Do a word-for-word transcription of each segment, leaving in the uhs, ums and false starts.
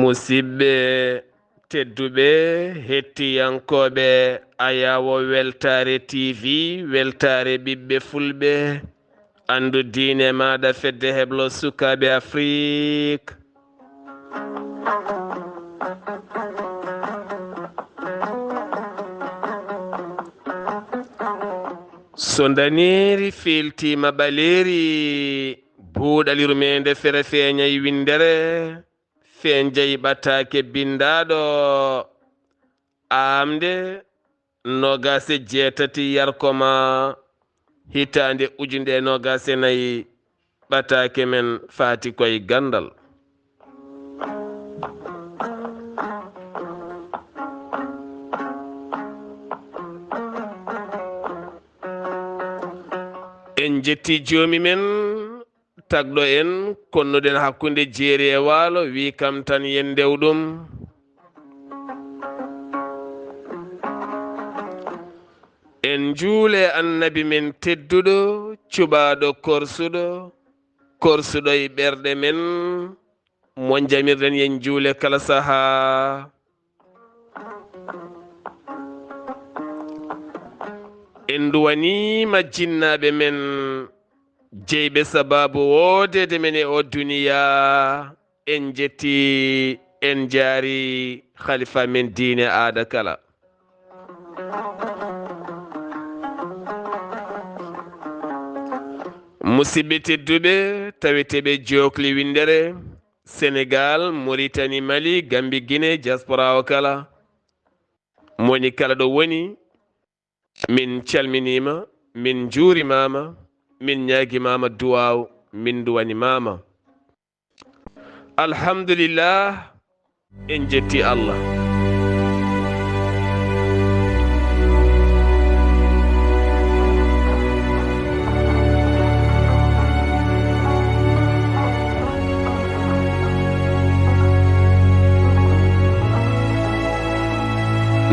Musidɓe tedduɓe, hettiyankooɓe Ayaawo Weltaare T V, weltaare ɓiɓɓe Fulɓe, anndu diine maaɗa, fedde heblo sukaaɓe Afrik. So ndaneeri fiiltiima ɓaleeri, buuɗal yurmeende fere feeñay winndere, feenjay ɓataake binndaaɗo aamnde noogaas e jeetati yarkoma hitaande ujunere noogaas e nayi, ɓataake men faati koy ganndal. En njetti joomi men, tagɗo en, konnuɗen hakkunde jeeri e waalo, wi kam tan yen ndew ɗum. En njuule annabi men tedduɗo, cuɓaaɗo korsuɗo, korsuɗo e ɓerɗe men, mo njamirɗen yen njuule kala sahaa. En nduwaniima jinnaaɓe men, jeyɓe sabaabu woodeede men e o duniyaa. En njetti, en njaari khalifa men diine aada kala. Musidɓe tedduɓe, taweteeɓe jookli winndere, Senegal, Mauritanie, Mali, Gambie, Guinée, diaspora o kala. Moni kala ɗo woni, min calminiima, min njuurimaama, min ñaagimaama duwaaw, min nduwanimaama. Alhamdulillah, en njetti Allah.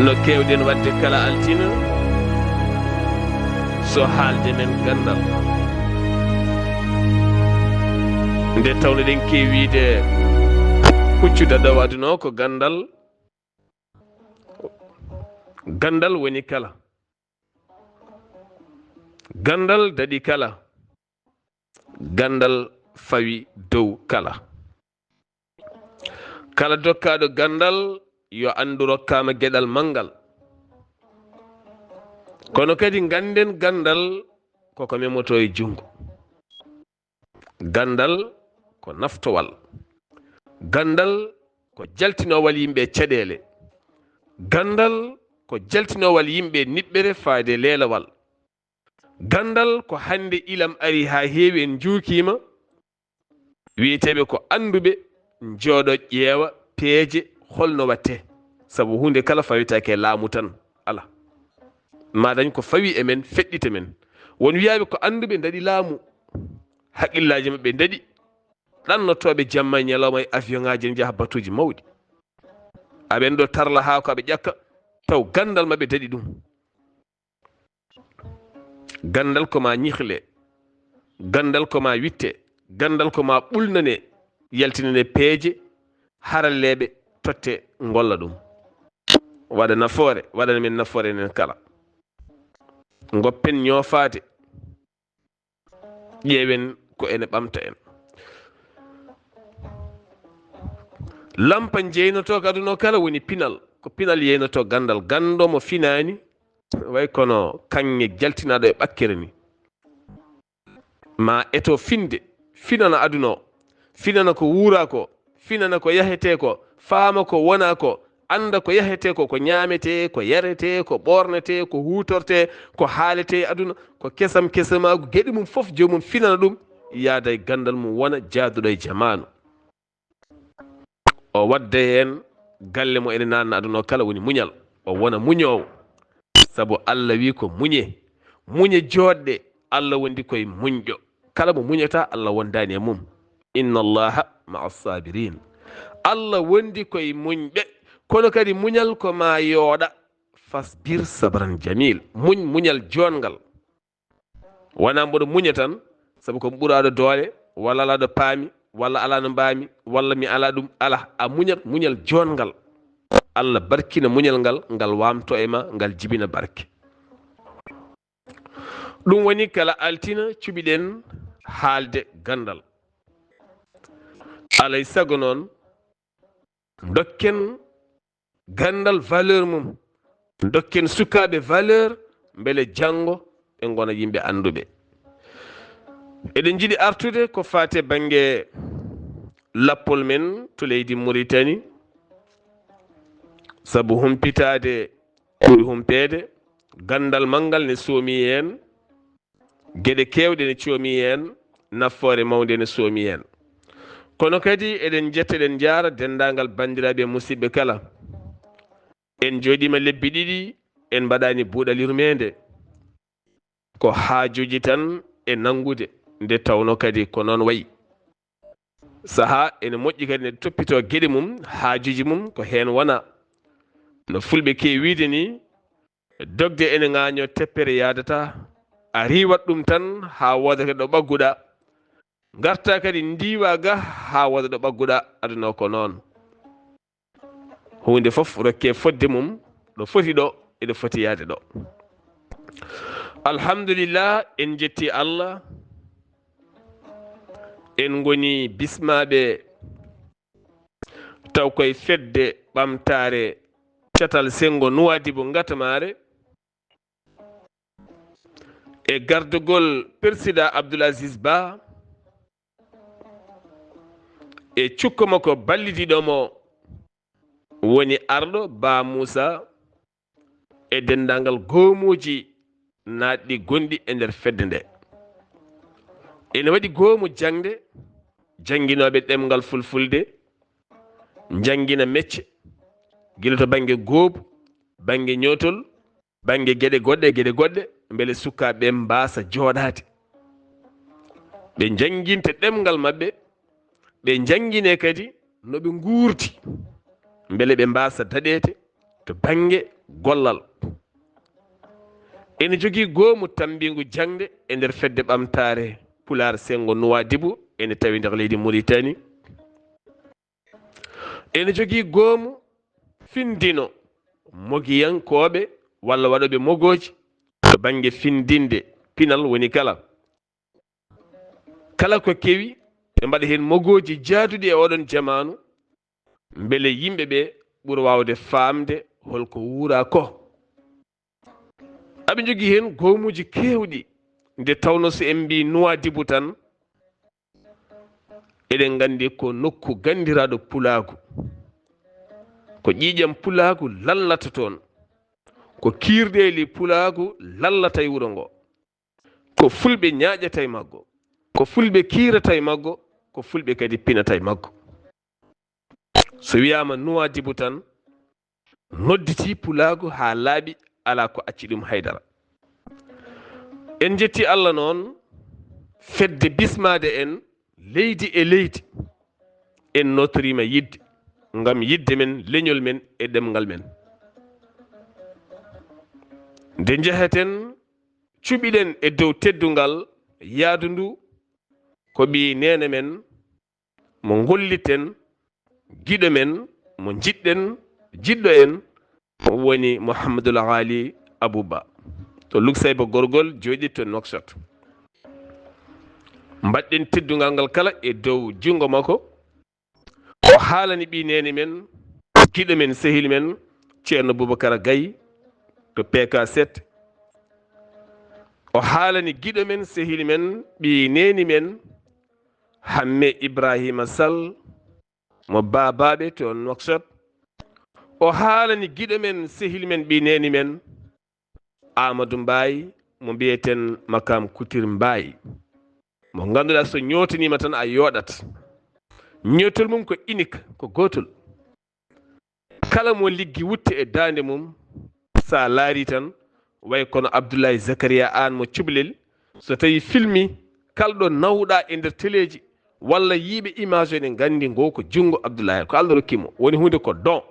No keewɗen waɗde kala altine, so haalde men ganndal. Nde tawno ɗen keewi wiide puccu daɗoowo aduna o ko ganndal. Ganndal woni kala. Ganndal daɗi kala. Ganndal fawi dow kala. Kala dokkaaɗo ganndal, yo anndu rokkaama geɗal manngal. Kono kadi ngannden ganndal koko memoto e junngo. Ganndal ko naftowal. Ganndal ko jaltinoowal yimɓe e caɗeele. Ganndal ko jaltinoowal yimɓe e niɓɓere faade leelawal. Ganndal ko hannde ilam ari haa heewi, en njuukiima. Wiyeteeɓe ko annduɓe, njooɗo ƴeewa peeje holno watte, sabu huunde kala fawetaake e laamu tan, ala. Ma dañ ko fawi e men, feɗɗita men. Won wiyaaɓe ko annduɓe ndaɗi laamu, haqillaaji maɓɓe ndaɗi, ɗannotooɓe jamma e ñalawma e avion ŋaaji ene njaha batuuji mawɗi. Aɓen ɗo tarla haa ko aɓe ƴakka, taw ganndal maɓɓe daɗi ɗum. Ganndal ko ma ñihle, ganndal ko ma witte, ganndal ko ma ɓulnane, yaltinane peeje, haralleeɓe totte ngolla ɗum. Waɗa nafoore, waɗana men nafoore enen kala. Ngoppen ñoofaade, ƴeewen ko ene ɓamta en. Lampa jeynotooka aduna o kala woni pinal. Ko pinal yeynotoo ganndal. Ganndo mo finaani, way kono kaŋŋe jaltinaaɗo e ɓakkere ni. Ma eto finde, finana aduna o, finana ko wuuraa ko, finana ko yahetee ko, faama ko wonaa ko, annda ko yahetee ko, ko ñaametee, ko yaretee, ko ɓoornetee, ko huutortee, ko haaletee e aduna, ko kesam kesamaagu, geɗe mum fof joomum finana ɗum, yaada e ganndal mum, wona jaaduɗo e jamaanu. O wadda heen galle mo ene nanna aduna o kala woni muñal. O wona muñoowo. Sabu Allah wi ko muñe. Muñe jooɗɗe, Allah wondi koye muñɗo. Kala mo muñata, Allah wondaani e mum. Inna Allaha ma'a sabirin. Allah wondi koye muñɓe. Kono kadi muñal ko ma yooɗa. Fasbir sabran jamil. Muñ muñal joongal. Wona mboɗo muña tan, sabu ko ɓuraaɗo doole, walla alaa ɗo paami, walla alaa no mbaami, walla mi alaa ɗum. Alaa, a muñat muñal joongal. Allah barkina muñal ngal, ngal waamto e ma, ngal jibina barke. Ɗum woni kala altina cuɓiɗen haalde ganndal. Alay sago noon, dokken ganndal valeur mum, dokken sukaaɓe valeur, mbele janngo ɓe ngona yimɓe annduɓe. Eɗen njiɗi artude ko faati e bannge lappol men to leydi Muritani, sabu humpitaade ɓuri humpeede, ganndal manngal ne soomi heen, geɗe keewɗe ne coomi heen, nafoore mawnde ne soomi heen. Kono kadi eɗen njetta, eɗen njaara denndaangal banndiraaɓe e musidɓe kala. En njooɗiima lebbi ɗiɗi, en mbaɗaani buuɗal yurmeende. Ko haajuuji tan e nanngude, nde tawnoo kadi ko noon wayi. Sahaa ene moƴƴi kadi ne toppitoo geɗe mum, haajuuji mum ko heen wona. No Fulɓe keewi wiyde ni, dogde ene ŋaañoo, teppere yaadataa. A riiwat ɗum tan haa woodata ɗo ɓagguɗaa. Ngartaa kadi ndiiwaa ga haa wooda ɗo ɓagguɗaa. Aduna o ko noon. Huunde fof rokkee fotde mum, ɗo foti ɗo, eɗo foti yahde ɗo. Alhamdulillah, en njettii Allah. En ngoni bismaaɓe taw koye fedde ɓamtaare catal senngo Nuwaadibu ngatamaare, e gardugol Persidaa Abdul Aziz Ba e cukko makko ballidiiɗo mo woni arɗo Ba Muusa e denndaangal goomuuji naatɗi gonɗi e nder fedde nde. Ene waɗi goomu jaŋde jannginooɓe ɗemngal fulfulde, njanngina mecce, gila to bannge goobu, bannge ñootol, bannge geɗe goɗɗe e geɗe goɗɗe, mbele sukaaɓe ɓe mbaasa jooɗaade. Ɓe njannginte ɗemngal maɓɓe, ɓe njannginee kadi no ɓe nguurdi, mbele ɓe mbaasa daɗeede to bannge gollal. Ene jogii goomu tammbiingu jaŋde e nder fedde ɓamtaare Pulaar Senngo Nuwaadibu, ene tawi nder leydi Muritani. Ene jogii goomu findino mogiyankooɓe walla waɗooɓe mogooji to bannge findinde pinal woni kala. Kala ko kewi, ɓe mbaɗa heen mogooji jaaduɗi e oɗon jamaanu, mbele yimɓe ɓe ɓura waawde faamde holko wuuraa ko. Aɓe njogii heen goomuuji keewɗi, nde tawnoo so en mbii Nuwaadibu tan, eɗen nganndi ko nokku ganndiraaɗo pulaagu. Ko ƴiiƴam pulaagu lallata toon. Ko kiirɗeeli pulaagu lallata e wuro ngo. Ko fulɓe ñaaƴata e maggo. Ko fulɓe kiirata e maggo. Ko fulɓe kadi pinata e maggo. So wiyaama Nuwaadibu tan, nodditii pulaagu haa laaɓi, alaa ko acci ɗum haydara. En njettii Allah noon, fedde bismaade en, leydi e leydi, en nootoriima yiɗde, ngam yiɗde men, leñol men e ɗemngal men. Nde njeheten, cuɓiɗen e dow teddungal yaadu ndu, ko ɓii neene men, mo ngolliten, giɗo men, mo njiɗɗen, jiɗɗo en, o woni Mouhamadul Haali Abou Ba to Luksayba Gorgol, jooɗi to Nouakchott. Mbaɗɗen teddungal ngal kala e dow junngo makko. O haalani ɓii neene men, giɗo men, sehil men, Ceerno Boubacar Gaye to P K sept. O haalani giɗo men, sehil men, ɓii neene men, Hamme Ibrahima Sall mo Baabaaɓe to Nouakchott. O haalani giɗo men, sehil men, ɓii neene men, Amadou Mbaye mo mbiyeten Makam Couture Mbaye, mo ngannduɗaa so ñootaniima tan a yooɗat. Ñootol mum ko unique, ko gootol. Kala mo liggi wutte e daande mum, so a laari tan, way kono Abdullahi Zakariya Aan mo Cubalel, so tawi filmi, kala ɗo nawɗa e nder teleeji, walla yiiɓe image o, ene nganndi ngo ko junngo Abdullahi, ko Allah rokki mo. Woni huunde ko don.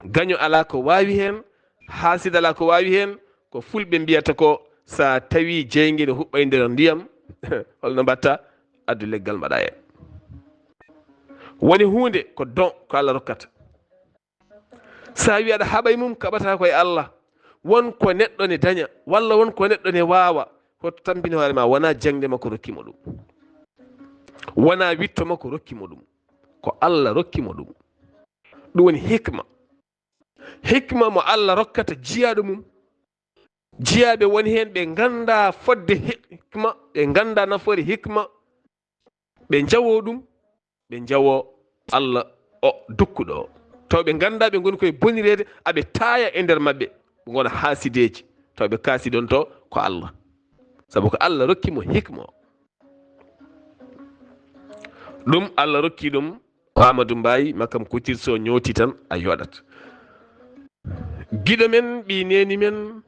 Gaño alaa ko waawi heen, haasid alaa ko waawi heen, ko fulɓe mbiyata ko, so a tawi jeynge ne huɓɓa e nder ndiyam, holno mbaɗta? Addu leggal mbaɗa heen. Woni huunde ko don, ko Allah rokkata. So a wi aɗa haɓa e mum, kaɓata ko e Allah. Won ko neɗɗo ne daña, walla won ko neɗɗo ne waawa, hoto tampin hoore ma, wonaa jaŋde makko rokki mo ɗum. Wonaa witto makko rokki mo ɗum. Ko Allah rokki mo ɗum. Ɗum woni hikma. Hikma mo Allah rokkata jiyaaɗo mum. Jiyaaɓe woni heen ɓe nganndaa fodde hikma, ɓe nganndaa nafoore hikma, ɓe njawoo ɗum, ɓe njawoo Allah o dukkuɗo o. Taw ɓe nganndaa ɓe ngoni koye bonireede, aɓe taaya e nder maɓɓe, ɓe ngona haasideeji. Taw ɓe kaasidonto ko Allah. Sabu ko Allah rokki mo hikma o. Ɗum Allah rokki ɗum Amadou Mbaye, Makam Couture, so ñooti tan a yooɗat. Giɗo men, ɓii neeni men,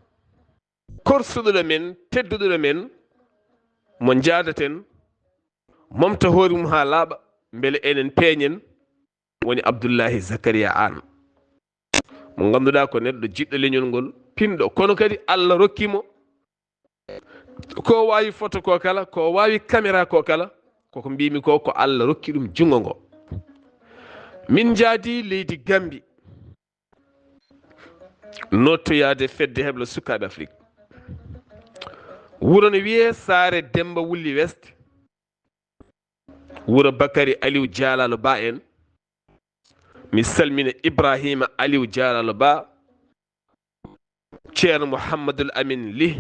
korsuɗo men, tedduɗo men, mo njaadaten, momta hoore mum haa laaɓa, mbele enen peeñen, woni Abdullahi Zakariya Aan. Mo ngannduɗaa ko neɗɗo jiɗɗo leñol ngol, pinɗo, kono kadi Allah rokki mo ko waawi foto ko kala, ko waawi kamera ko kala, koko mbimi ko, ko Allah rokki ɗum junngo ngo. Min njaadi leydi Gambi, nottoyaade fedde heblo sukaaɓe Afrik. Wuro no wiyee Saare Demba Wulli West, wuro Bakari Aliou Jalalo Ba en. Mi salmina Ibrahima Aliou Jalalo Ba, Ceerno Mouhamadul Amin Lih,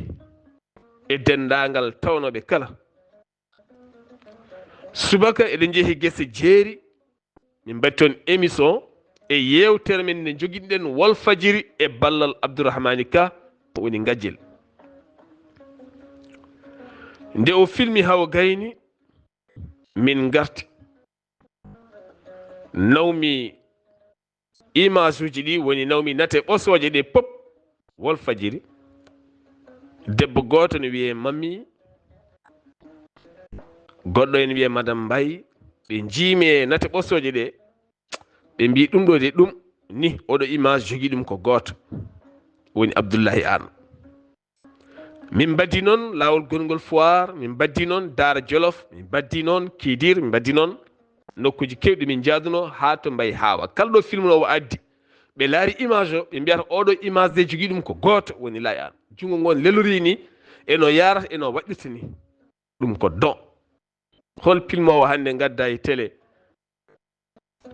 e denndaangal tawnooɓe kala. Subaka eɗen njehi gese jeeri, min mbaɗi toon émission e yeewtere men nde njogiɗen Walfadjiri e ballal Abdourahmani Ka, o woni Ngajel. Nde o filmi Hawa Gayni, min ngarti. Nawmi image uji ɗi, woni nawmi nate ɓosooje ɗe pop, Walfadjiri. Debbo gooto ne wiyee Mammi, goɗɗo ene wiyee Madame Mbaye. Ɓe njiimi e nate ɓosooje ɗe, ɓe mbi ɗum ɗo de ɗum ni, oɗo image jogii ɗum ko gooto, woni Abdullahi Aan. Min mbaddi noon laawol gongol Foire, min mbaddi noon Daara Jolof, min mbaddi noon Kidir, min mbaddi noon nokkuuji keewɗi min njaaduno haa to Mbaye Hawa. Kala ɗo filmnoowo addi, ɓe laari image o, ɓe mbiyata oɗo image de jogii ɗum ko gooto, woni Laye Aan. Junngo ngon lelorii ni, eno yaarata, eno waɗirta ni. Ɗum ko don. Hol filmoowo hannde ngadda e télé,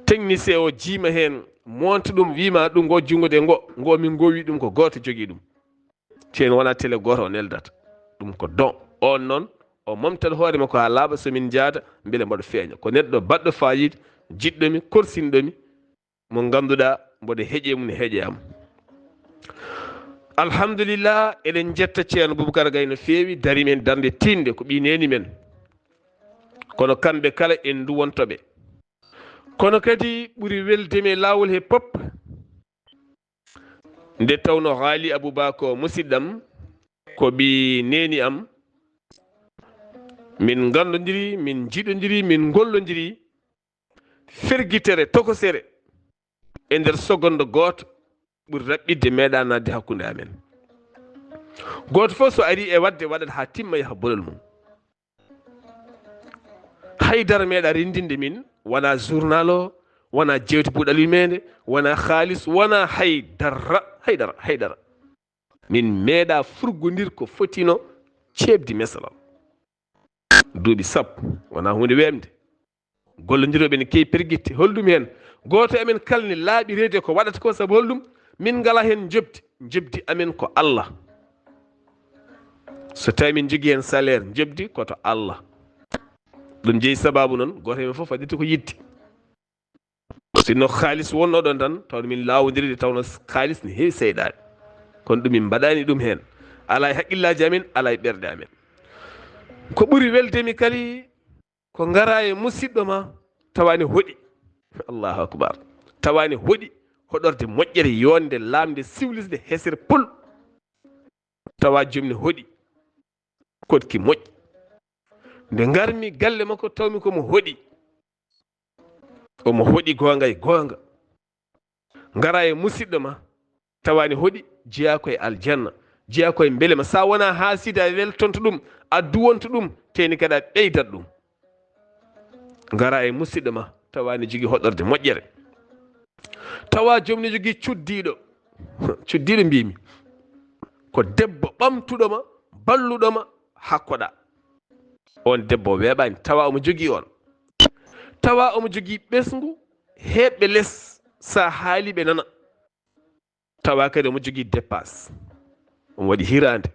technicien o jiima heen, monta ɗum, wiima ɗum ngo junngo de ngo, ngo min ngowi ɗum ko gooto jogii ɗum. Te en wona télé gooto o neldata. Ɗum ko don. On noon, o momtat hoore makko haa laaɓa, so min njaada, mbele mboɗo feeña. Ko neɗɗo baɗɗo faayiida, jiɗɗo mi, korsinɗo mi, mo ngannduɗaa mboɗo heƴe mum, heƴe am. Alhamdulillah, eɗen njetta Ceerno Boubacar Gaye no feewi, dari men darnde tiiɗnde, ko ɓii neeni men. Kono kamɓe kala en nduwonto ɓe. Kono kadi ɓuri welde mi e laawol he pop, nde tawno Haali Abouba ko musiɗɗam, ko ɓii neeni am, min nganndondiri, min njiɗondiri, min ngollondiri, fergitere, tokosere, e nder seconde gooto ɓuri raɓɓiɗde meeɗa naatde hakkunde amen. Gooto fof so ari e waɗde, waɗat haa timma, yaha bolol mum. Hay dara meeɗa renndinde min, wona journal o, wona jewte buuɗal yurmeende, wona haalis, wona hay dara, hay dara, hay dara. Min meeɗa furgondir ko fotino ceeɓdi mesalal. Duuɓi sappo, wona huunde weeɓnde. Gollondirooɓe ne keewi pergitte. Holɗum heen? Gooto e amen kala ne laaɓi reede ko waɗata ko, sabu holɗum? Min ngalaa heen njoɓdi. Njoɓdi amen ko Allah. So tawii min njogii heen salaire, njoɓdi ko to Allah. Ɗum jeyi sabaabu noon, gooto e men fof waɗirta ko yiɗi. Sinno haalis wonnoo ɗoon tan, tawde min laawondiri, nde tawnoo haalis ne heewi seyɗaade. Kono ɗum min mbaɗaani ɗum heen. Alaa e haqqillaaji amen, alaa e ɓerɗe amen. Ko ɓuri welde mi kadi, ko ngaraa e musiɗɗo ma, tawa ne hoɗi. Allahu akbar. Tawa ne hoɗi, hoɗorde moƴƴere, yonde, lamnde, siwlisde, hesere, pol. Tawa joom ne hoɗi, koɗki moƴƴi. Nde ngarmi galle makko, tawmi ko mo hoɗi. Omo hoɗi goonga e goonga. Ngara e musidɗo ma, tawa ne hoɗi, jeyaa ko e aljanna, jeyaa ko e mbelema. Sa wona haasida, weltonto ɗum, a duwonto ɗum, teni kadi a ɓeydat ɗum. Ngara e musidɗo ma, tawa ne jogii hoɗorde moƴƴere. Tawa joom ne jogii cuddiiɗo. Cuddiiɗo mbimi, ko debbo ɓamtuɗo ma, balluɗo ma, hakkoɗa. On debbo weeɓaani, tawa omo jogii on. Tawa omo jogii ɓesngu, heeɓɓe les, sa haali ɓe nana. Tawa kadi omo jogii dépasse. Omo waɗi hiraande.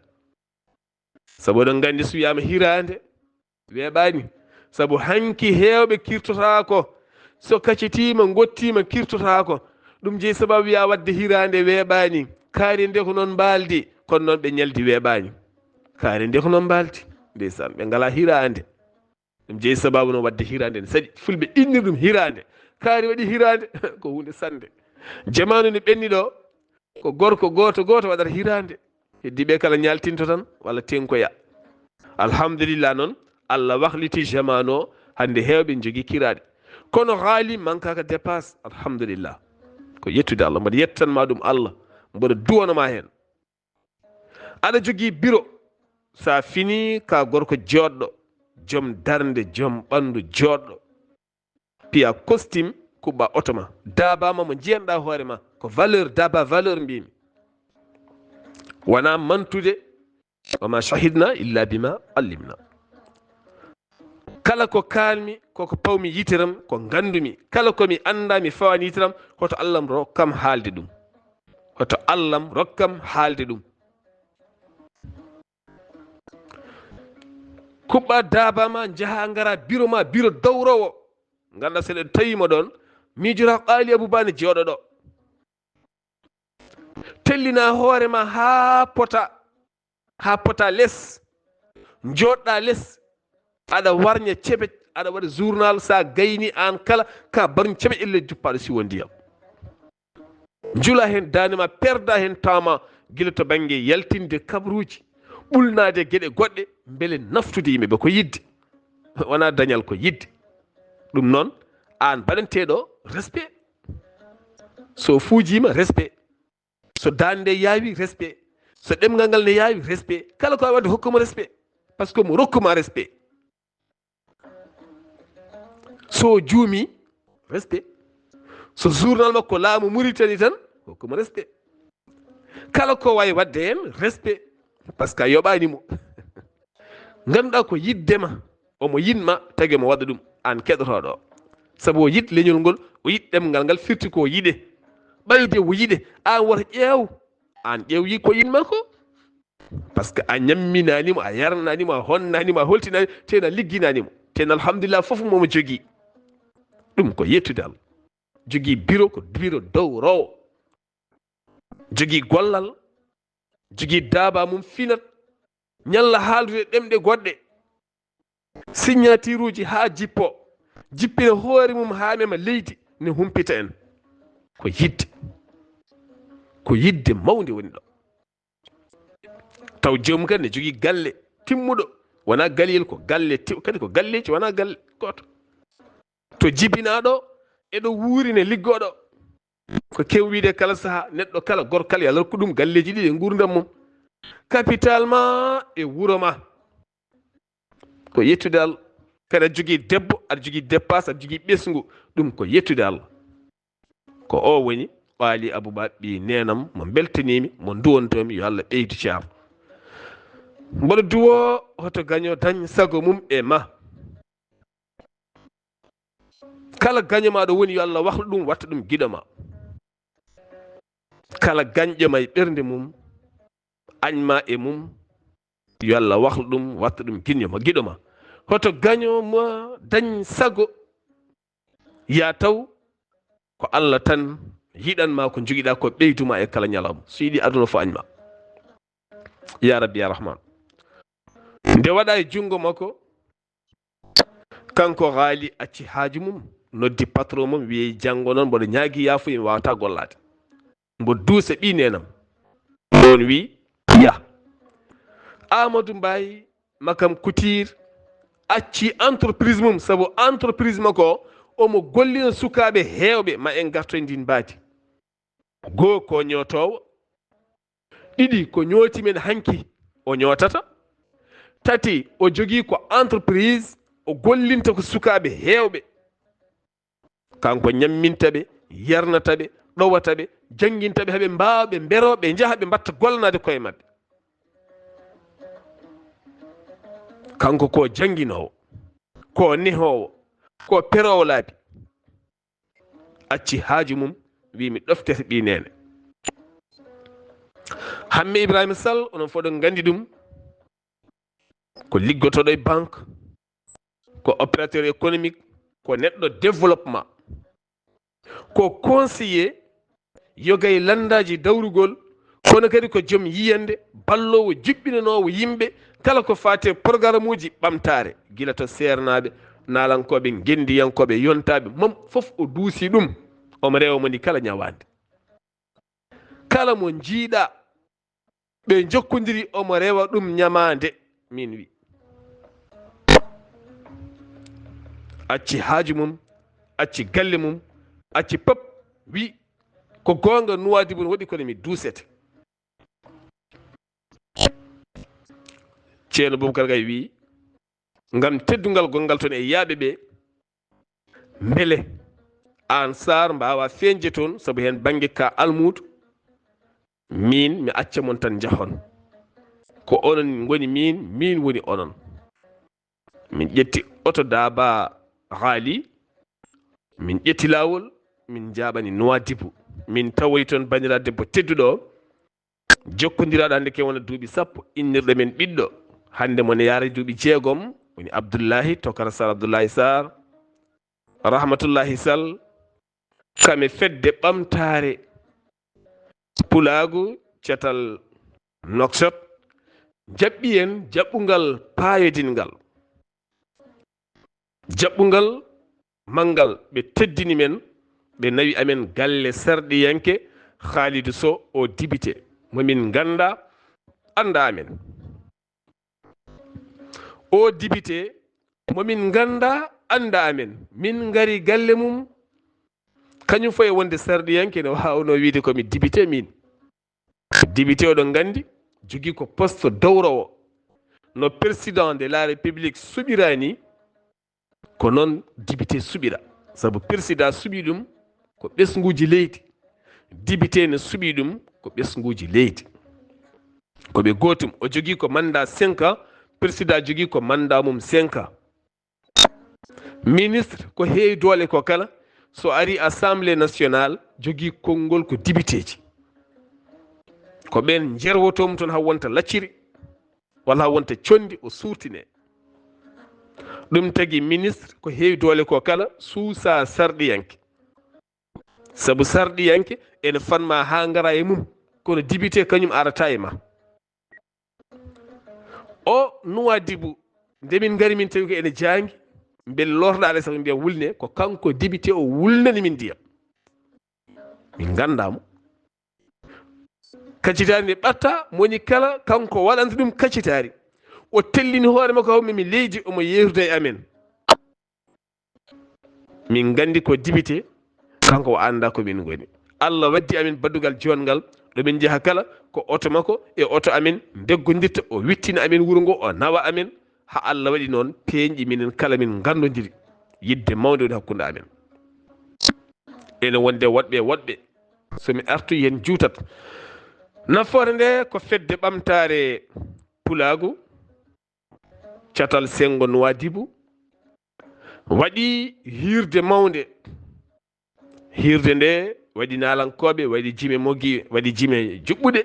Sabu oɗon nganndi, so wiyaama hiraande, weeɓaani. Sabu hanki heewɓe kirtotaako. So kaccitiima, ngottiima, kirtotaako. Ɗum jeyi sababu wiya waɗde hiraande weeɓaani. Kaari nde ko noon mbaaldi, kono noon ɓe ñaldi weeɓaani. Kaari nde ko noon mbaaldi. Ndeysaan, ɓe ngalaa hiraande. Ɗum jeyi sababu noon waɗde hiraande ne saɗi. Fulɓe innir ɗum hiraande. Kaari waɗi hiraande, ko huunde sannde. Jamaanu ne ɓenni ɗo, ko gorko gooto gooto waɗata hiraande. Heddiiɓe kala ñaaltinto tan, walla tenkoya. Alhamdulillah noon, Allah wahliti jamaanu o, hannde heewɓe njogii kiraaɗe. Kono haali mankaaka dépasse, alhamdulillah. Ko yettude Allah, mboɗo yettan ma ɗum Allah, mboɗo duwano ma heen. Aɗa jogii biro, sa fini ka gorko jooɗɗo, joom darnde, joom ɓanndu jooɗɗo. Piya costume, kuɓɓa oto ma. Daabaa ma mo njiyanɗa hoore ma. Ko valeur, daabaa valeur mbimi. Wona mantude, wa ma shahidna illa bima allimna. Kala ko kaalmi, koko pawmi yiteram, ko ngandumi. Kala ko mi annda, mi fawani yiteram, hoto Allaham rokkam haalde ɗum. Hoto Allaham rokkam haalde ɗum. Kuɓɓa daabaa ma, njaha ngara biro ma, biro dowrowo. Ngannda so ɗen tawima ɗon, miijora Qaali Abu Ba ne jooɗo ɗo. Tellina hoore ma haa pota, haa pota les. Njooɗɗa les, aɗa warña ceɓe, aɗa waɗa journal, sa gayni aan kala, ka barñi ceɓe elle juppaɗo siwo ndiyam. Njula heen daande ma, perda heen taama, gila to bannge yaltinde kabruuji, ɓulnaade geɗe goɗɗe, mbele naftude yimɓe ɓe ko yiɗde. Wona dañal, ko yiɗde. Ɗum noon, aan baɗanteeɗo, respect. So fuujiima, respect. So daande nde yaawi, respect. So ɗemngal ngal ne yaawi, respect. Kala ko waawi waɗde, hokkuma respect. Par ce que mo rokkuma respect. So juumi, respect. So journal makko laamu Muritani tan, hokkuma respect. Kala ko waawi waɗde heen, respect. Par ce que a yoɓaani mo. Ngannduɗaa ko yiɗde ma, omo yiɗ ma, tagi omo waɗa ɗum, aan keɗotooɗo o. Sabu o yiɗ leñol ngol, o yiɗ ɗemngal ngal, firti ko o yiɗe. Ɓayde o yiɗe, aan woto ƴeew, aan ƴeew yi ko yiɗ ma ko. Par ce que a ñamminaani mo, a yarnaani mo, a honnaani mo, a holtinaani, tena ligginaani mo. Tena alhamdulillah, fof momo jogii. Ɗum ko yettude Allah. Jogii biro, ko biro dowrowo. Jogii gollal, jogii daaba mum finat, ñalla haaldude ɗemɗe goɗɗe. Signaturuuji haa jippo, jippina hoore mum haa mema leydi, ne humpita en. Ko yiɗde, ko yiɗde mawnde woni ɗo. Taw joomum kadi ne jogii galle timmuɗo, wona galiyel, ko galle ti-, kadi ko galleeji, wona galle gooto. To jibinaaɗo, eɗo wuuri ne liggooɗo. Ko kew wiide kala saha, neɗɗo kala, gorko kala, yo Allah rokku ɗum galleeji ɗiɗi e nguurndam mum. Capital ma e wuro ma. Ko yettude Allah. Kadi aɗa jogii debbo, aɗa jogii dépasse, aɗa jogii ɓesngu. Ɗum ko yettude Allah. Ko o woni Qaali Abu Ba, ɓii neenam, mo mbeltaniimi, mo nduwantoomi, yo Allah ɓeydu caam. Mboɗo duwoo, hoto gaño dañ sago mum e ma. Kala gaño ma ɗo woni, yo Allah wahlu ɗum, watta ɗum giɗo ma. Kala gañƴo ma e ɓernde mum, añ ma e mum, yo Allah wahlu ɗum, watta ɗum giño ma, giɗo ma. Hoto gaño ma dañ sago, ya taw ko Allah tan yiɗan ma, ko jogiɗa ko ɓeydu ma e kala ñalawma. So yiɗi aduna fof añ ma. Ya Rabbi, ya Rahman. Nde waɗa e junngo makko, kanko Haali acci haaju mum, noddi patron mum, wiyi, "Janngo noon mboɗo ñaagi yaafuya, mi waawataa gollaade." mbo duusa ɓii neenam. Ɗoon wii, yah. Amadou Mbaye Makam Couture acci entreprise mum, sabu entreprise makko o, omo gollina sukaaɓe heewɓe, ma en ngartoy ndin mbaadi. Goo ko ñootoowo, ɗiɗi ko ñooti men hanki o ñootata, tati o jogii ko entreprise o gollinta ko sukaaɓe heewɓe. Kanko ñamminta ɓe, yarnata ɓe, ɗowata ɓe, jannginta ɓe, haa ɓe mbaawa, ɓe mberoo, ɓe njaha, ɓe mbatta gollanaade koye maɓɓe. Kanko ko jannginoowo, ko nehoowo, ko peroowo laabi. Acci haaju mum, wii mi ɗoftete ɓii neene. Hamme Ibrahima Sall, onon fof ɗon nganndi ɗum, ko liggotooɗo e banque, ko opérateur économique, ko neɗɗo développement, ko conseiller yoga e lanndaaji dawrugol, kono kadi ko joom yiyannde, balloowo, juɓɓinanoowo yimɓe, kala ko faati e programmuuji ɓamtaare, gila to seernaaɓe, naalankooɓe, ngenndiyankooɓe, yontaaɓe, mom fof o duusi ɗum, omo rewa mo ni kala ñawaande. Kala mo njiiɗaa ɓe njokkondiri, omo rewa ɗum ñamaande, min wi. Acci haaju mum, acci galle mum, acci pop, wi ko goonga, Nuwaadibu no waɗi kono mi duusete. Ceerno Bubakar Gay wi, ngam teddungal gonngal toon e yaaɓe ɓe, mbele aan Saar mbaawa feeñde toon, sabu heen bannge ka almuudo, miin mi acca mon tan njahon. Ko onon ngoni miin, miin woni onon. Min ƴetti oto Daaba Haali, min ƴetti laawol, min njaaɓani Nuwaadibu. Min tawoyi toon banndiraaɗo debbo tedduɗo, jokkondiraaɗo hannde ke wona duuɓi sappo, innirɗo men ɓiɗɗo. Hannde mo ne yaara duuɓi jeegom, woni Abdullahi, Tokara Saar, Abdullahi Saar, Rahmatullahi Sall, kam e fedde ɓamtaare Pulaagu, catal Nouakchott, jaɓɓi en jaɓɓungal paayodinngal. Jaɓɓungal manngal, ɓe teddini men, ɓe nawi amen galle sarɗiyanke Khalidou Sow, o dibite, mo min ngannda, annda amen. O dibite, mo min ngannda, annda amen. Min ngari galle mum, kañum fof e wonde sarɗiyanke, ne waawnoo wiyde ko mi dibite min. Dibite, oɗon nganndi, jogii ko poste dowrowo. No président de la République suɓiraa ni, ko noon dibite suɓira. Sabu président suɓii ɗum ko ɓesnguuji leydi. Dibite ne suɓii ɗum ko ɓesnguuji leydi. Ko ɓe gootum. O jogii ko mandat cinq ans, président jogii ko mandat mum cinq ans. Ministre ko heewi doole ko kala, so ari Assemblée nationale, jogii konngol ko dibiteeji. Ko ɓeen njerwotoo mo toon haa wonta lacciri, walla haa wonta conndi, o suurtine. Ɗum tagi ministre ko heewi doole ko kala, suusaa sarɗiyanke. Sabu sarɗiyanke ene fanma haa ngara e mum, kono dibite kañum arata e ma. O Nuwaadibu, nde min ngari min tawi ko ene jaangi, mbele lorɗaale sabu ndiyam wulne, ko kanko dibite o wulnani min ndiyam. Min ngannda mo. Kacitaari ndi ɓatta, moni kala kanko waɗanta ɗum kacitaari. O tellini hoore makko, hawmi mi leydi, omo yeerude e amen. Min nganndi ko dibite, kanko o anndaa ko min ngoni. Allah waddi amin baddugal joonngal, ɗo min njaha kala, ko oto makko e oto amin ndeggondirta, o wittina amin wuro ngo, o nawa amin, haa Allah waɗi noon peeñɗi minen kala min nganndondiri. Yiɗde mawnde woni hakkunde amin. Ene wonde woɗɓe e woɗɓe, so mi artoyi heen juutat. Nafoore nde ko fedde ɓamtaare Pulaagu, catal senngo Nuwaadibu, waɗi hiirde mawnde. Hiirde nde waɗi naalankooɓe, waɗi jime mogi, waɗi jime juɓɓuɗe,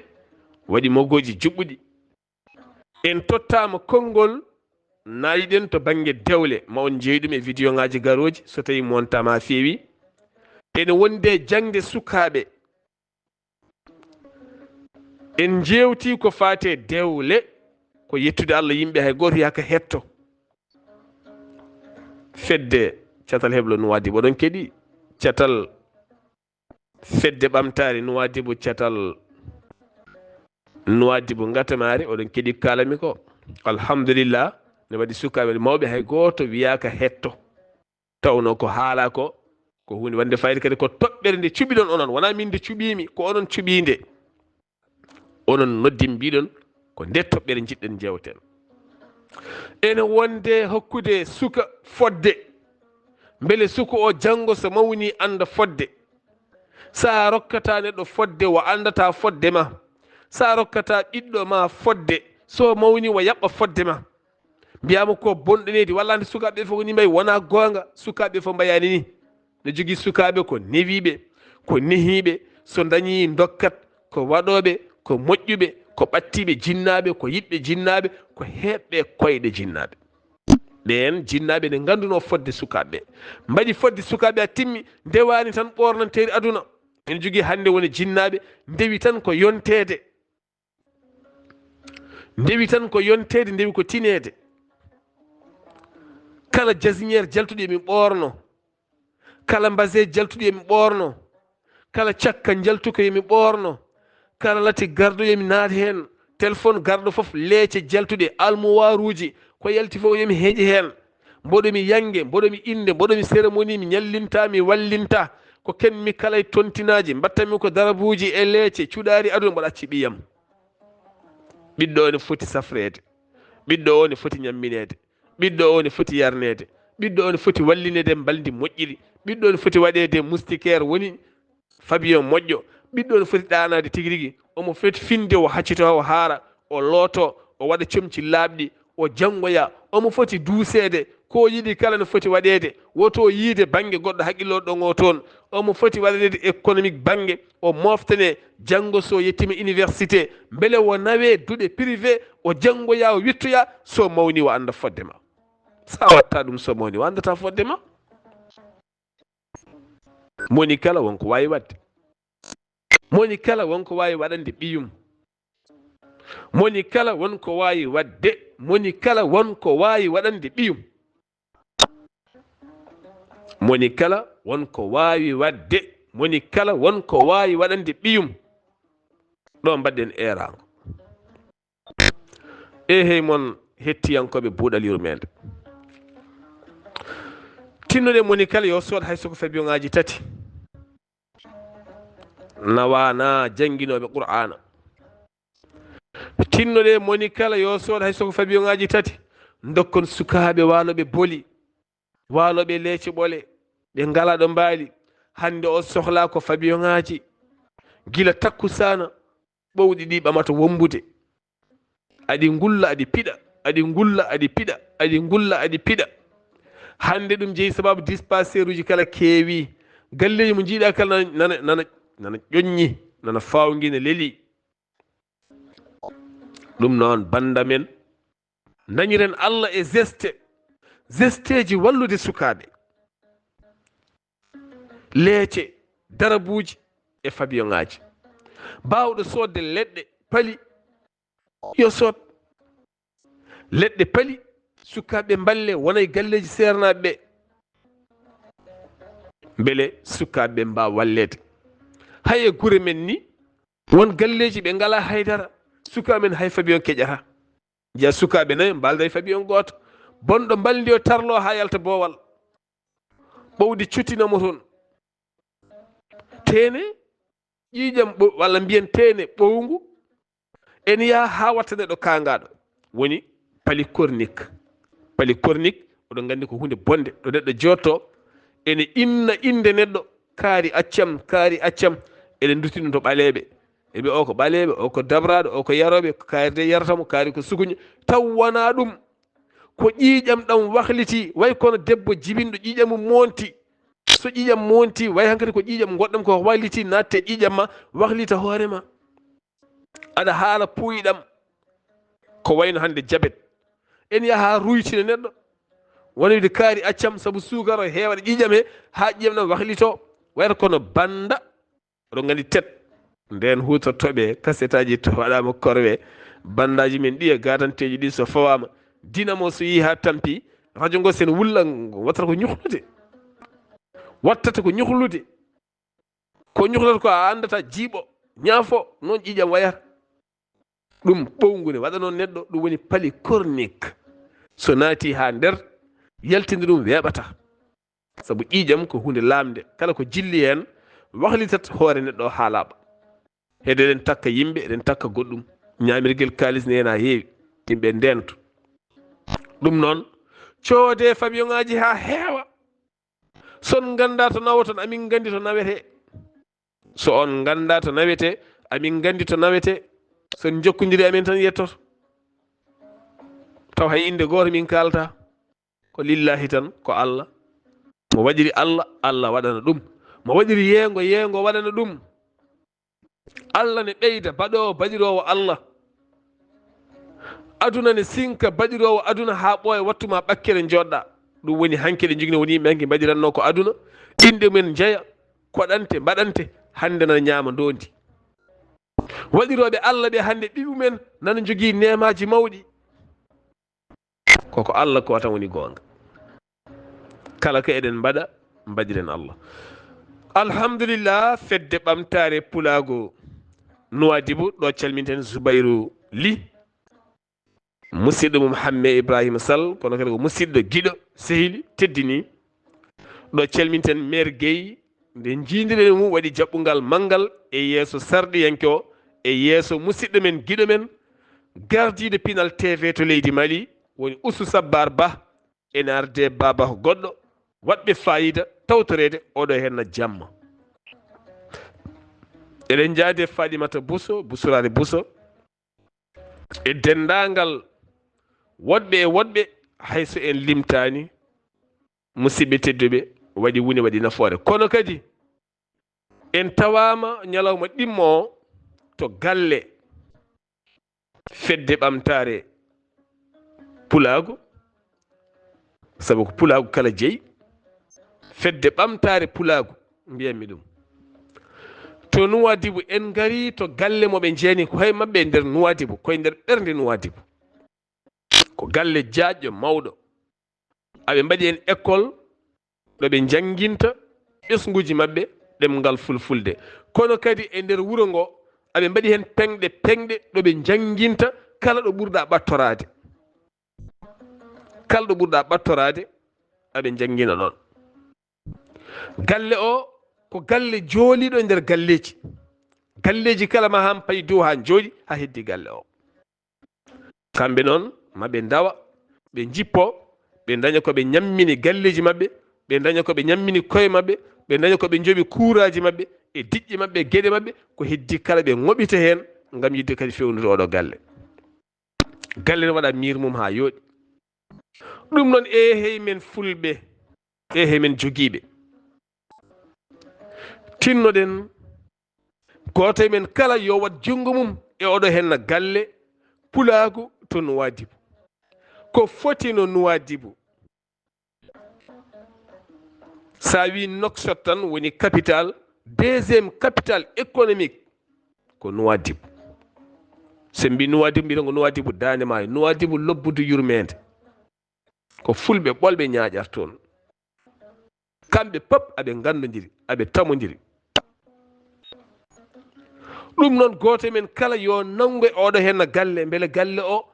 waɗi mogooji juɓɓuɗi. En tottaama konngol, nayi ɗen to bannge dewle, ma on njeyi ɗum e vidéo ŋaaji garooji, so tawi montaama feewi. Ene wondi e jaŋde sukaaɓe. En njeewtii ko faati e dewle, ko yettude Allah, yimɓe hay gooto yaaka hetto. Fedde catal heblo Nuwaadibu, oɗon keɗii? Catal Fedde Ɓamtaare Nuwaadibu, catal Nuwaadibu, Ngatamaari, oɗon keɗii ko kaalami ko. Alhamdulillah, ne waɗi sukaaɓe mawɓe, hay gooto wiyaaka hetto. Tawnoo ko haalaa ko, ko huunde waɗnde fayida, kadi ko toɓɓere nde cuɓiɗon onon, wonaa min nde cuɓiimi, ko onon cuɓii nde. Onon noddi, mbiɗon ko nde toɓɓere njiɗɗen njeewten. Ene wonde hokkude suka fodde, mbele suka o janngo so mawni annda fodde. Sa rokkata neɗɗo fodde, o anndata fodde ma. Sa rokkata ɓiɗɗo ma fodde, so mawni o yaɓɓa fodde ma. Mbiyaama ko bonɗo nehdi, walla hannde sukaaɓe fof ni mbayi, wonaa goonga, sukaaɓe fof mbayaani ni. Ne jogii sukaaɓe ko newiiɓe, ko nehiiɓe, so ndañii ndokkat, ko waɗooɓe, ko moƴƴuɓe, ko ɓattiiɓe jinnaaɓe, ko yiɗɓe jinnaaɓe, ko heeɓɓe koyɗe jinnaaɓe. Ɓeen jinnaaɓe ne nganndunoo fodde sukaaɓe ɓe. Mbaɗi fodde sukaaɓe ɓe haa timmi, ndewaani tan ɓoornanteeri aduna. Ene jogii hannde woni jinnaaɓe ndewi tan ko yonteede. Ndewi tan ko yonteede, ndewi ko tineede. Kala jasiniyeer jaltuɗo yo mi ɓoorno. Kala mbase jaltuɗo yo mi ɓoorno. Kala cakka jaltuka yo mi ɓoorno. Kala lati garɗo yo mi naat heen. Telefon garɗo fof, leece jaltuɗe, almuwaaruuji, ko yalti fof yo mi heeƴe heen. Mboɗo mi yannge, mboɗo mi innde, mboɗo mi cérémonie, mi ñallinta, mi wallinta. Ko ken mi kala e tontinaaji, mbattanmi ko darabuuji e leece, cuɗaari aduna, mboɗo acci ɓiyam. Ɓiɗɗo o ne foti safreede. Ɓiɗɗo o ne foti ñammineede. Ɓiɗɗo o ne foti yarneede. Ɓiɗɗo o ne foti wallineede mbalndi moƴƴiri. Ɓiɗɗo o ne foti waɗeede moustiquaire woni Fabian moƴƴo. Ɓiɗɗo o ne foti ɗaanaade tigi rigi. Omo foti finde, o haccita, o haara, o looto, o waɗa comci laaɓɗi, o janngoya. Omo foti duuseede. Ko yiɗi kala ne foti waɗeede. Woto o yiide bannge goɗɗo haqqillo ɗoŋo toon. Omo foti waɗaneede économique bannge, o moftane, janngo so yettiima université, mbele o nawe duɗe privé, o janngoya, o wittoya, so mawni o annda fodde ma. Sa watta ɗum, so mawni o anndata fodde ma. Moni kala won ko waawi waɗde. Moni kala won ko waawi waɗande ɓiyum. Moni kala won ko waawi waɗde. Moni kala won ko waawi waɗande ɓiyum. Moni kala won ko waawi waɗde. Moni kala won ko waawi waɗande ɓiyum. Ɗo mbaɗɗen eeraango. Eehey mon hettiyankooɓe Buuɗal Yurmeende. Tinnoɗen moni kala yo sood hay so ko fabiyoŋaaji tati. Nawaana jannginooɓe Qur'aana. Tinnoɗen moni kala yo sood hay so ko fabiyoŋaaji tati. Ndokkon sukaaɓe waalooɓe boli, waalooɓe leece ɓole, ɓe ngalaa ɗo mbaali. Hannde o sohlaa ko fabiyoŋaaji. Gila takkusaana, ɓowɗi ɗi ɓamata wombude. Aɗi ngulla, aɗi piɗa, aɗi ngulla, aɗi piɗa, aɗi ngulla, aɗi piɗa. Hannde ɗum jeyi sababu dispensaire uji kala keewi. Galleeji mo njiiɗa kala nana, nana, nana, nana ƴoññi, nana fawngi, ne leli. Ɗum noon, bannda men, dañiren Allah e geste, gesteeji wallude sukaaɓe. Leece, darabuuji e fabiyoŋaaji. Baawɗo soodde leɗɗe, pali, yo sood. Leɗɗe pali, sukaaɓe mballe, wona e galleeji seernaaɓe ɓe. Mbele sukaaɓe ɓe mbaawa walleede. Hay e gure men ni, won galleeji ɓe ngalaa haydara, sukaaɓe men hay fabiyoŋ keƴata. Njiya sukaaɓe nayo mbaalda e fabiyoŋ gooto. Bonɗo mbalndi o tarlo haa yalta boowal. Ɓowdi cuttina mo toon. Teene, ƴiiƴam ɓo-, walla mbiyen teene ɓowngu, ene yaha haa watta neɗɗo kaangaaɗo. Woni pali kornik. Pali kornik, oɗon nganndi ko huunde bonde. Ɗo neɗɗo jooɗto, ene inna innde neɗɗo, kaari accam, kaari accam. Eɗen ndutti ɗum to ɓaleeɓe. Ɓe mbiya, "O ko ɓaleeɓe, o ko dabraaɗo, o ko yarooɓe, ko kaari de yarata mo, kaari ko sukuña." Taw wonaa ɗum. Ko ƴiiƴam ɗam wahliti, way kono debbo jibinɗo ƴiiƴam mum monti. So ƴiiƴam monti, way hankadi ko ƴiiƴam goɗɗam ko wahliti, natte ƴiiƴam ma, wahlita hoore ma. Aɗa haala puuyɗam. Ko wayno hannde jabet. En yaha ruytina neɗɗo. Wona wiide kaari accam sabu suukara heewata ƴiiƴam he, haa ƴiiƴam ɗam wahlito. Wayata kono bannda. Oɗon nganndi tet. Ndeen huutortooɓe kasetaaji to waɗaama korwe. Banndaaji men ɗi e gaadanteeji ɗi so fawaama. Dinamo so yii haa tampi, rajo ngo sen wulla, ngo wattata ko ñuhlude. Wattata ko ñuhlude. Ko ñuklata ko a anndata, jiiɓo, ñaafo, noon ƴiiƴam wayata. Ɗum ɓowngu ne waɗa noon neɗɗo, ɗum woni pali chronique. So naati haa nder, yaltinde ɗum weeɓata. Sabu ƴiiƴam ko huunde laamnde, kala ko jilli heen, wahlitat hoore neɗɗo haa laaɓa. Heede eɗen takka yimɓe, eɗen takka goɗɗum. Ñaamirgel kaalis ne heen haa heewi, yimɓe ndeentu. Ɗum noon, coodee fabiyoŋaaji haa heewa. So on nganndaa to nawoton, amin nganndi to nawetee. So on nganndaa to nawetee, amin nganndi to nawetee. So on njokkondiri amin tan yettoto. Taw hay innde gooto min kaaltaa. Ko lillaahi tan, ko Allah. Mo waɗiri Allah, Allah waɗana ɗum. Mo waɗiri yeengo, yeengo waɗana ɗum. Allah ne ɓeyda baɗoowo, baɗiroowo Allah. Aduna ne sinka baɗiroowo aduna haa ɓooya, wattu ma ɓakkere njooɗɗa. Ɗum woni hanke ɗe njogino woni yimɓe hanke mbaɗiranno ko aduna. Inɗe men njeya, koɗante, mbaɗante, hannde nana ñaama ndoondi. Waɗirooɓe Allah ɓe hannde ɓiɓɓe men nana njogii neemaaji mawɗi. Koko Allah ko tan woni goonga. Kala ko eɗen mbaɗa, mbaɗiren Allah. Alhamdulillah, fedde ɓamtaare pulaagu Nuwaadibu, ɗo calminten Zubayru Li, musidɗo mum Hamme Ibrahima Sall, kono kadi ko musidɗo, giɗo, sehili, teddini. Ɗo calminten Meer Gueye, nde njiindiren mum waɗi jaɓɓungal manngal e yeeso sarɗiyanke o, e yeeso musidɗo men, giɗo men, gardiiɗo pinal T V to leydi Mali, woni Usu Sabbar Ba, N R D Baba ko goɗɗo, waɗɓe faayiida tawtoreede oɗo henna jamma. Eɗen njaade Faɗimata Buso, Busuraare Buso, e denndaangal woɗɓe e woɗɓe, hay so en limtaani, musidɓe tedduɓe, waɗi wune, waɗi nafoore. Kono kadi, en tawaama ñalawma ɗimmo o to galle fedde ɓamtaare pulaagu, sabu ko pulaagu kala jeyi, fedde ɓamtaare pulaagu, mbiyanmi ɗum. To Nuwaadibu, en ngari to galle mo ɓe njeeni, ko hoye maɓɓe e nder Nuwaadibu, koye nder ɓernde Nuwaadibu. Ko galle jaajɗo mawɗo. Aɓe mbaɗi heen école ɗo ɓe njannginta ɓesnguuji maɓɓe ɗemngal fulfulde. Kono kadi e nder wuro ngo, aɓe mbaɗi heen peŋɗe, peŋɗe ɗo ɓe njannginta kala ɗo ɓurɗa ɓattoraade. Kala ɗo ɓurɗa ɓattoraade, aɓe njanngina ɗoon. Galle o ko galle jooliiɗo e nder galleeji. Galleeji kala ma han payi dow haa njooɗi, haa heddi galle o. Kamɓe noon, ma ɓe ndawa, ɓe njippo, ɓe ndaña ko ɓe ñammini galleeji maɓɓe, ɓe ndaña ko ɓe ñammini koye maɓɓe, ɓe ndaña ko ɓe njoɓi kuuraaji maɓɓe, e diƴƴe maɓɓe, geɗe maɓɓe, ko heddi kala ɓe ŋoɓita heen, ngam yiɗde kadi feewnude oɗo galle. Galle ne waɗa miir mum haa yooɗi. Ɗum noon, eehey men fulɓe, eehey men jogiiɓe. Tinnoɗen, gooto e men kala yo waɗ junngo mum e oɗo henna galle pulaagu to Nuwaadibu. Ko foti no Nuwaadibu? So a wii Nouakchott tan woni capital, deuxième capitale économique ko Nuwaadibu. So en mbii Nuwaadibu, mbiɗen ko Nuwaadibu Daande Maayo, Nuwaadibu lobbudu yurmeende. Ko fulɓe ɓolɓe ñaaƴar toon. Kamɓe pop aɓe nganndondiri, aɓe tamondiri. Ɗum noon, gooto e men kala yo nanngu e oɗo henna galle, mbele galle o,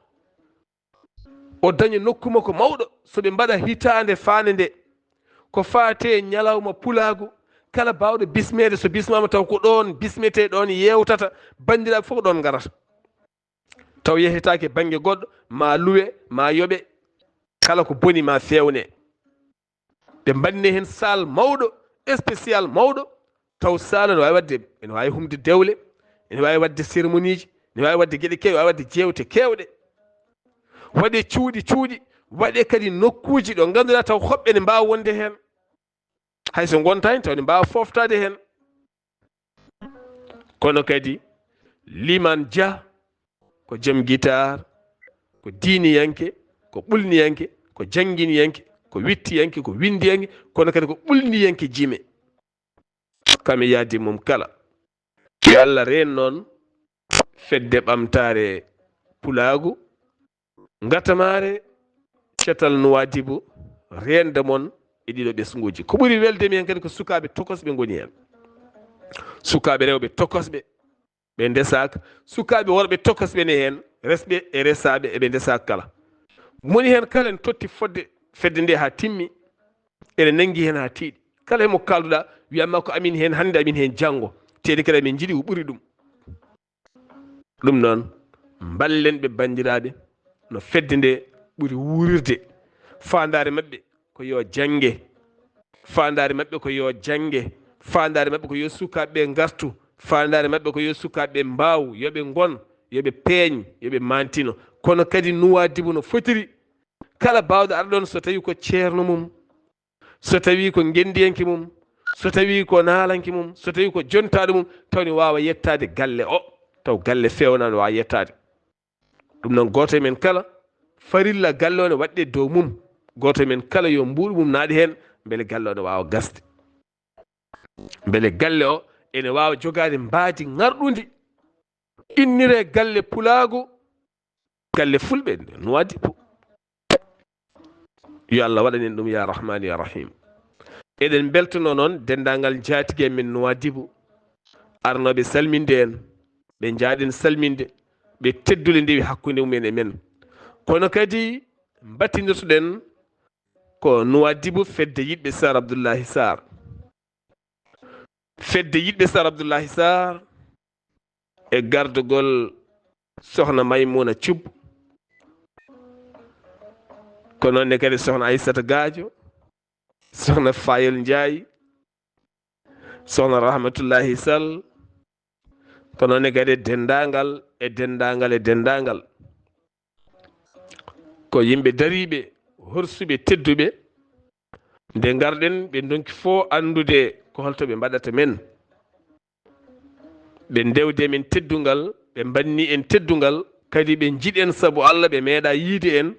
o daña nokku makko mawɗo, so ɓe mbaɗa hitaande faande nde, ko faati e ñalawma pulaagu, kala baawɗo bismeede, so bismaama taw ko ɗoon bismetee, ɗoon yeewtata, banndiraaɓe fof ko ɗoon ngarata. Taw yehetaake bannge goɗɗo, ma luwe, ma yoɓe, kala ko boni ma feewne. Ɓe mbaɗni heen saal mawɗo, spécial mawɗo, taw saal ene waawi waɗde, ene waawi humde dewle, ene waawi waɗde cérémonieji, ene waawi waɗde geɗe keewɗe, waawi waɗde jeewte keewɗe. Waɗe cuuɗi cuuɗi, waɗe kadi nokkuuji ɗo ngannduɗaa taw hoɓɓe ne mbaawa wonde heen. Hay so ngontaa heen, taw ne mbaawa fooftaade heen. Kono kadi, Liman Jah ko jom gitaar, ko diiniyanke, ko ɓulniyanke, ko jannginiyanke, ko wittiyanke, ko winndiyanke, kono kadi ko ɓulniyanke jime. Kam e yaadi mum kala. Yo Allah reen noon fedde ɓamtaare pulaagu, ngatamaare, cetal Nuwaadibu, reende mon e ɗiɗo ɓesnguuji. Ko ɓuri welde mi heen kadi ko sukaaɓe tokosɓe ngoni heen. Sukaaɓe rewɓe tokosɓe, ɓe ndesaaka. Sukaaɓe worɓe tokosɓe ne heen, resɓe e resaaɓe eɓe ndesaaka kala. Moni heen kala ne totti fodde fedde nde haa timmi, ene nanngi heen haa tiiɗi. Kala heen mo kaalduɗaa, wiyatma ko amin heen hannde, amin heen janngo. Teede kadi amin njiɗi ko ɓuri ɗum. Ɗum noon, mballen ɓe, banndiraaɓe, no fedde nde ɓuri wuurirde. Faandaare maɓɓe ko yo jannge. Faandaare maɓɓe ko yo jannge. Faandaare maɓɓe ko yo sukaaɓe ɓe ngartu. Faandaare maɓɓe ko yo sukaaɓe ɓe mbaaw, yo ɓe ngon, yo ɓe peeñ, yo ɓe maantino. Kono kadi Nuwaadibu no fotiri. Kala baawɗo arde ɗoon, so tawii ko ceerno mum, so tawii ko ngenndiyanke mum, so tawii ko naalanke mum, so tawii ko jontaaɗo mum, taw ne waawa yettaade galle o, taw galle feewnaano waawa yettaade. Ɗum noon, gooto e men kala, farilla galle o ne waɗde dow mum. Gooto e men kala yo mbuuɗu mum naaɗe heen, mbele galle o ne waawa gasde. Mbele galle o ene waawa jogaade mbaadi ŋarɗundi. Inniree galle pulaagu, galle fulɓe, Nuwaadibu. Yo Allah waɗan en ɗum, ya Rahman, ya Rahim. Eɗen mbeltanoo noon denndaangal njaatige men Nuwaadibu, arnooɓe salminde en, ɓe njaaɗen salminde, ɓe teddule ndewi hakkunde mum en e men. Kono kadi mbattindirtoɗen ko Nuwaadibu, fedde yiɗɓe Sar Abdullahi Sar. Fedde yiɗɓe Sar Abdullahi Sar e gardugol Sohna Maymuna Cub, ko noon ne kadi Sohna Aysata Gaajo, Sohna Fayel Njaay, Sohna Rahmatullahi Sall, ko noon ne kadi e denndaangal, e denndaangal, e denndaangal. Ko yimɓe dariiɓe, horsuɓe, tedduɓe. Nde ngarɗen, ɓe ndonki fof anndude ko holto ɓe mbaɗata men. Ɓe ndewde men teddungal, ɓe mbanni en teddungal, kadi ɓe njiɗ en sabu Allah, ɓe meeɗa yiide en.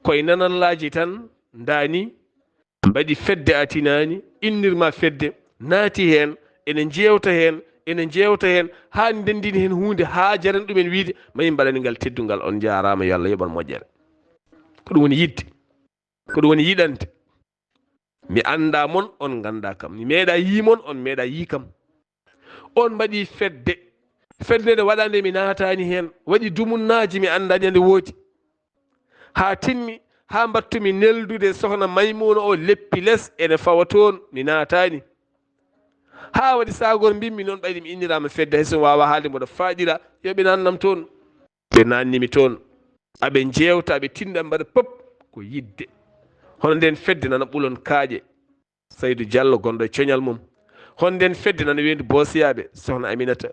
Koye nanallaaji tan ndaani, mbaɗi fedde a tinaani, innirma fedde, naati heen, ene njeewta heen, ene njeewta heen, haa ndenndini heen huunde, haa jarani ɗumen wiyde, ma yimɓe mbaɗani ngal teddungal. On njaaraama, yo Allah yoɓ on moƴƴere. Ko ɗum woni yiɗde. Ko ɗum woni yiɗande. Mi anndaa mon, on nganndaa kam. Mi meeɗaa yii mon, on meeɗaa yii kam. On mbaɗi fedde. Fedde nde waɗaa nde mi naataani heen. Waɗi dumunnaaji mi anndaani nde woodi. Haa timmi, haa mbaɗtumi neldude Sohna Maymuuna o leppi les, ene fawa toon, mi naataani. Haa waɗi saagor mbimmi noon, ɓayri mi inniraama fedde, hay so mi waawaa haalde mboɗo faaɗira, yo ɓe naannam toon. Ɓe naannimi toon. Aɓe njeewta, aɓe tinda, mbaɗa pop ko yiɗde. Hono ndeen fedde nana Ɓulon Kaaƴe, Saydu Jallo gonɗo e coñal mum. Hono ndeen fedde nana weendu Boosiyaaɓe, Sohna Aminata.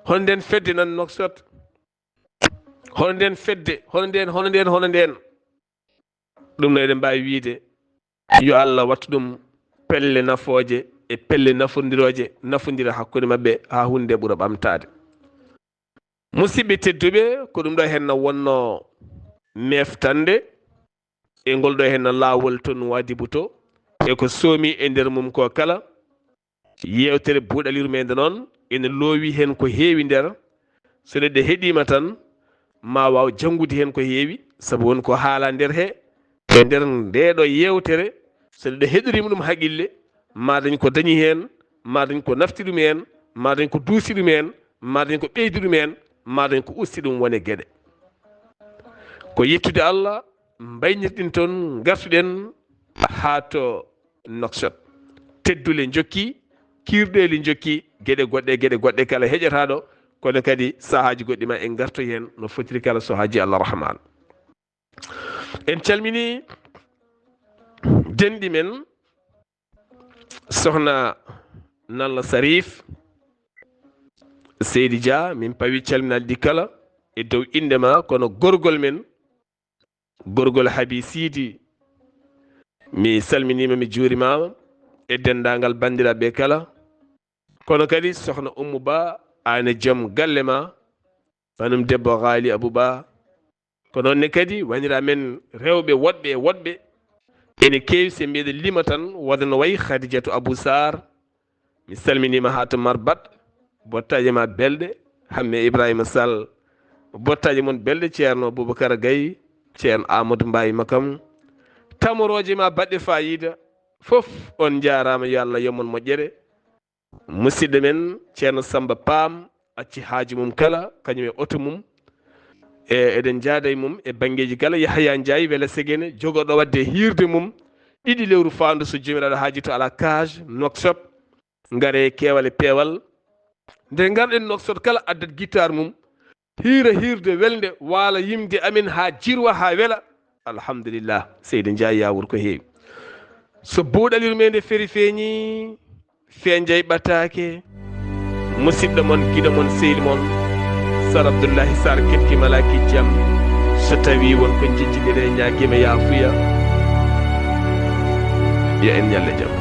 Hono ndeen fedde nana Noksot. Hono ndeen fedde, hono ndeen, hono ndeen, hono ndeen. Ɗum no eɗen mbaawi wiyde, yo Allah wattu ɗum pelle nafooje e pelle nafondirooje, nafondira hakkunde maɓɓe haa huunde ɓura ɓamtaade. Musidɓe tedduɓe, ko ɗum ɗo henna wonnoo meeftande e ngol ɗo henna laawol to Nuwaadibu to, e ko soomi e nder mum ko kala. Yeewtere buuɗaliiru meɗen noon ene loowi heen ko heewi nder. So neɗɗo heɗiima tan, ma waaw janngude heen ko heewi, sabu won ko haalaa nder he, e nder ndee ɗo yeewtere. So neɗɗo heɗoriima ɗum haqille, ma dañ ko dañi heen, ma dañ ko nafti ɗum heen, ma dañ ko duusi ɗum heen, ma dañ ko ɓeydi ɗum heen, ma dañ ko usti ɗum wone geɗe. Ko yettude Allah, mbaynirɗen toon, ngartuɗen haa to Nouakchott. Teddule njokki, kiirɗeeli njokki, geɗe goɗɗe, geɗe goɗɗe kala heƴotaaɗo, kono kadi sahaaji goɗɗi ma en ngartoy heen no fotiri kala so haaji Allah Rahman. En calmini denɗi men, Sohna Nalla Sarif, Seydi Dia, min pawi calminal ɗi kala e dow innde ma, kono gorgol men, gorgol Habi Sidi, mi salminiima, mi juurimaama e denndaangal banndiraaɓe kala. Kono kadi Sohna Ummu Ba, aan e joom galle ma, banum debbo Ghali Abou Ba. Ko noon ne kadi wayniraa men rewɓe woɗɓe e woɗɓe. Ene keewi, so mbiɗa lima tan, wonde no wayi Khadijatu Abou Sarr. Mi salminiima haa to Marbat. Bottaaji ma belɗe, Hamme Ibrahima Sall. Bottaaji mon belɗe, Ceerno Boubacar Gaye, Ceerno Amadou Mbaye Makam. Tamorooje ma baɗɗe faayiida. Fof on njaaraama, yo Allah yoɓ mon moƴƴere. Musidɗo men Ceerno Samba Paam acci haaju mum kala, kañum e oto mum. E, eɗen njaada e mum e banngeeji kala. Yahaya Njaay Wela Segene, jogorɗo waɗde hiirde mum ɗiɗi lewru faandu, so Joomiraaɗo haajii, to Alaa Cage, Nouakchott. Ngare keewal e peewal. Nde ngarɗen Nouakchott kala addat gitaar mum, hiira hiirde welnde, waala yimde amen haa jirwa, haa wela. Alhamdulillah, Seydi Njaay Yaawur ko heewi. So buuɗal yurmeende feri feeñi, feenjay ɓataake. Musidɗo mon, giɗo mon, sehil mon, Sar Abdullahi Sar keɗki malaaki jam. So tawi won ko jejjiɗen e ñaagiima yaafuya, yo en ñalle jam.